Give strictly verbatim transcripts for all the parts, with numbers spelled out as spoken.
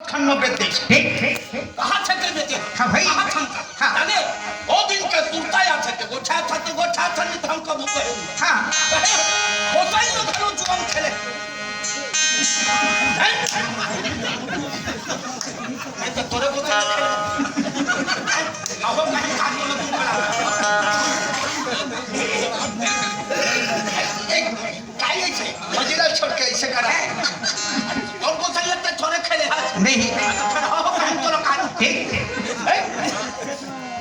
खन्नो बेच दे। ठीक, ठीक, ठीक। कहाँ छे ते बेचे? हाँ भाई। कहाँ छन का? हाँ। जाने, ओ दिन के सुरता याद छे ते, गोठा था ते, गोठा था नहीं तो हम कबू कहे। हाँ। कहे, गोसाई लोग घलो जुआम खेले। हैं? नहीं तो तोरे गोसाई लोग खेले। अहो, कहीं कान में लग गया। एक काहे ऐसे? मजीरा छोड़ के ऐसे करा है। और कौन सा लगता है, छोरे खेले हाथ? नहीं। तो फिर हो, हम तो लोग कान। ठीक। हैं?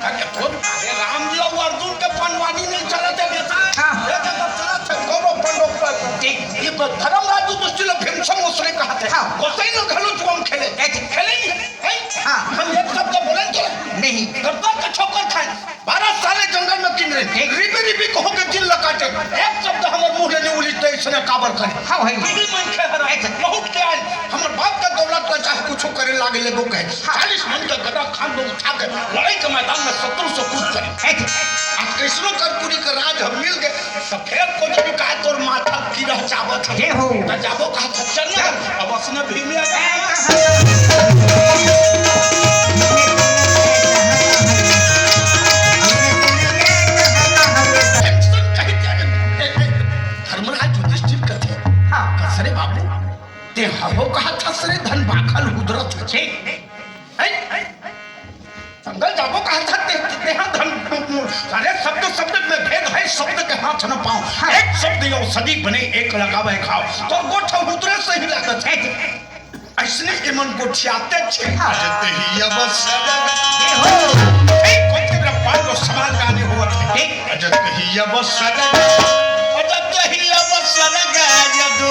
अरे कौन? अरे रामजी और अर्जुन के पंडवानी नहीं चलत हे बेटा। हाँ। ये तो सब चलत हे, कौनो पंडो पर। ठीक। ये तो धर्मराज युधिष्ठिर भीमसेन उसने कहा थे। हाँ। गोसाई लोग घलो जुआम खेले। ए, ठीक। खेले ही, हैं? हाँ। हम एक शब्द बोले तो नहीं। गर्दन का ठोकर खाए। बारह साले जंगल में किन रहे, रिबी रिबी कहो के दिल लगा दे। एक शब्द हमर मुंह ले उली तो इसने काबर करे। हाँ भाई। बीबी मन के हरा, अच्छा। बहुत के आए, हमर बाप का दौलत ला चाहे कुछ करे लागे ले वो कहे। हाँ। चालीस मन का गदा खान में उठा के लड़ाई के मैदान में शत्रु से कूद करे। अच्छा। आज कृष्णो कर्पूरी का राज हम मिल गए, तो फिर कुछ भी कहा तोर माथा की रह जावत है। जय हो। तो जाबो कहा था चल ना, अब उसने भीम आ धर्मराज युधिष्ठिर कथे, हाँ। कस रे बाबू, ते हहो कहा था सरे धन बाखल हुदरत छे। हैं? हैं? जंगल जाबो कहा था ते, ते हाँ धन, अरे शब्द शब्द में भेद है, शब्द के हाथ न पाओ। हाँ। एक शब्द औषधि बने, एक लगावे खाओ। तो गोठा हुदरे सही लागत है। ऐसने एमन गोठियाते छे। हाँ। अजत ही अवसर। ये हो। एक कोई ब्रह्मांड और समाज गाने हुआ थे। एक। अजत ही अवसर। अजत ही अवसर गाय दो।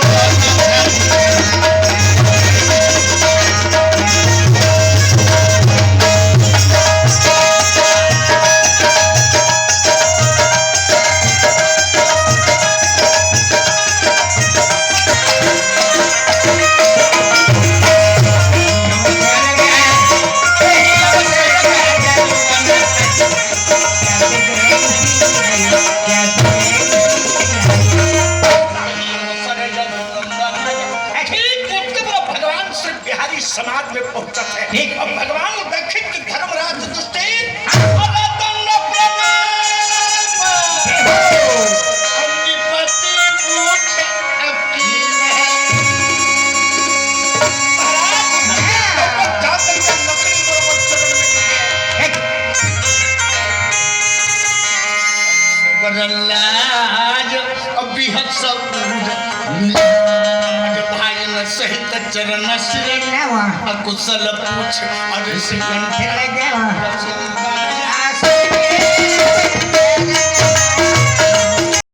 ठीक, जब भगवान से बिहारी समाज में पहुंचत है। ठीक। अब भगवान देखिन कि धर्मराज युधिष्ठिर, अरे दंड प्रणाम। अंगीपति पूछ अकील है। महाराज, जाकर के लकड़ी बरोबर चरण में गिर गए। प्रहलाद, अब भी हम सब भाई न सहित चरण सिर अकुशल पूछ, अरे सिकंदर।